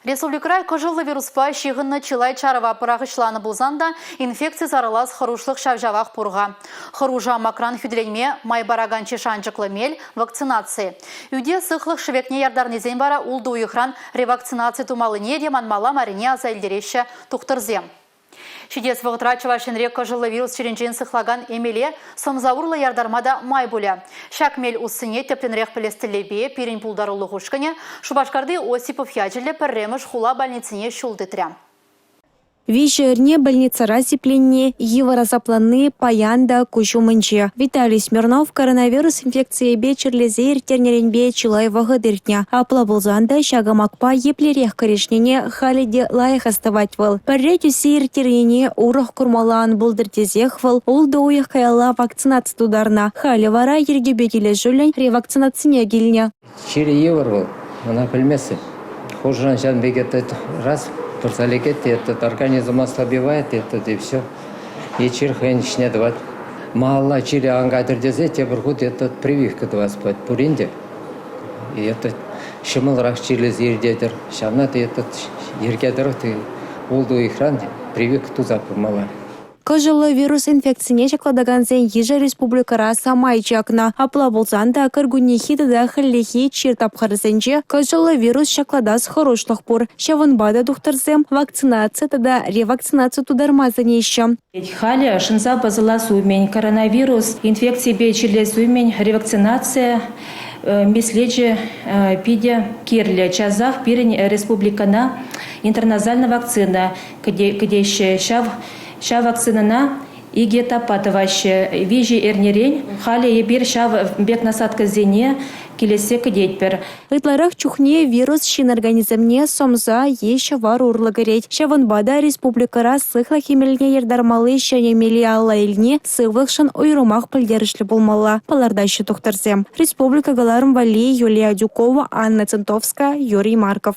Республикӑра кӑшӑллӑ вируспа ҫыхӑннӑ чылай чарӑва пӑрахӑҫланӑ пулсан та инфекци сарӑлас хӑрушлӑх ҫав-ҫавах пур-ха. Хӑрушӑ амакран хӳтӗленме май паракан чи шанчӑклӑ мел – вакцинаци. Ӳте сыхлӑх шӗвекне яртарнисен вара ултӑ уйӑхран ревакцинаци тумаллине те манмалла маррине аса илтереҫҫӗ тухтӑрсем. Ҫитес вӑхӑтра Чӑваш Енре кӑшӑллӑ вирус чирӗнчен сыхлакан эмеле сӑмса урлӑ яртарма та май пулӗ. Ҫак мел уссине тӗплӗнрех пӗлес тӗллевпе пирӗн пултарулӑх ушкӑнӗ Шупашкарти Осипов ячӗллӗ пӗрремӗш хула больницине ҫул тытрӗ. Виҫӗ эрне больницӑра сипленни, йывӑр асапланни паян та куҫ умӗнче. Виталий Смирнов коронавирус инфекцийӗпе чирлесе ирттернӗренпе чылай вӑхӑт иртнӗ. Апла пулсан та ҫак амакпа еплерех кӗрешнине халӗ те лайӑх астӑвать вӑл. Пӗрре тӳссе ирттернине урӑх курмалла ан пултӑр тесех вӑл ултӑ уйӑх каялла вакцинаци тутарнӑ. Халӗ вара йӗркепе килӗшӳллӗн ревакцинацине килнӗ. Чирӗ йывӑр вӑл, ӑна пӗлместӗп. Хушӑран ҫавӑн пек это раз пырса лекет те этот организм ослабевает, этот и все. И чир хӑйӗн ӗҫне тӑвать. Малалла чирӗ ан кайтӑр тесе тепӗр хут этот прививка тӑвас пулать пурин те. И это ҫӑмӑлрах чирлесе иртетӗр. Ҫавна та этот йӗрке тӑрӑх ултӑ уйӑхран прививка туса пымалла. Кӑшӑллӑ вирус инфекцине ҫаклатакансен йышӗ республикӑра самай чакнӑ. Апла пулсан та кӗркуннехи тата хӗллехи чир тапхӑрӗсенче кӑшӑллӑ вирус ҫаклатас хӑрушлӑх пур. Ҫавӑнпа та тухтӑрсем вакцинаци тата ревакцинаци тутарма сӗнеҫҫӗ. Халӗ шӑнса пӑсӑлас умӗн, коронавирус инфекципе чирлес умӗн ревакцинаци меслечӗ питӗ кирлӗ. Часах пирӗн республикӑна интерназальнӑй вакцина кӗтеҫҫӗ. Ҫав, ҫав вакцинӑна икӗ этаппа тӑваҫҫӗ. Виҫӗ эрнерен халӗ эпир ҫав пек насадкӑсене килессе кӗтетпӗр. Ытларах чухне вирус ҫын организмне сӑмса е ҫӑвар урлӑ кӗрет. Ҫавӑнпа та республикӑра сыхлӑх эмелне яртармалли ҫӗнӗ меле алла илни сывлӑхшӑн уйрӑмах пӗлтерӗшлӗ пулмалла, палӑртаҫҫӗ тухтӑрсем. Республика кӑларӑм валли Юлия Адюкова, Анна Центовская, Юрий Марков.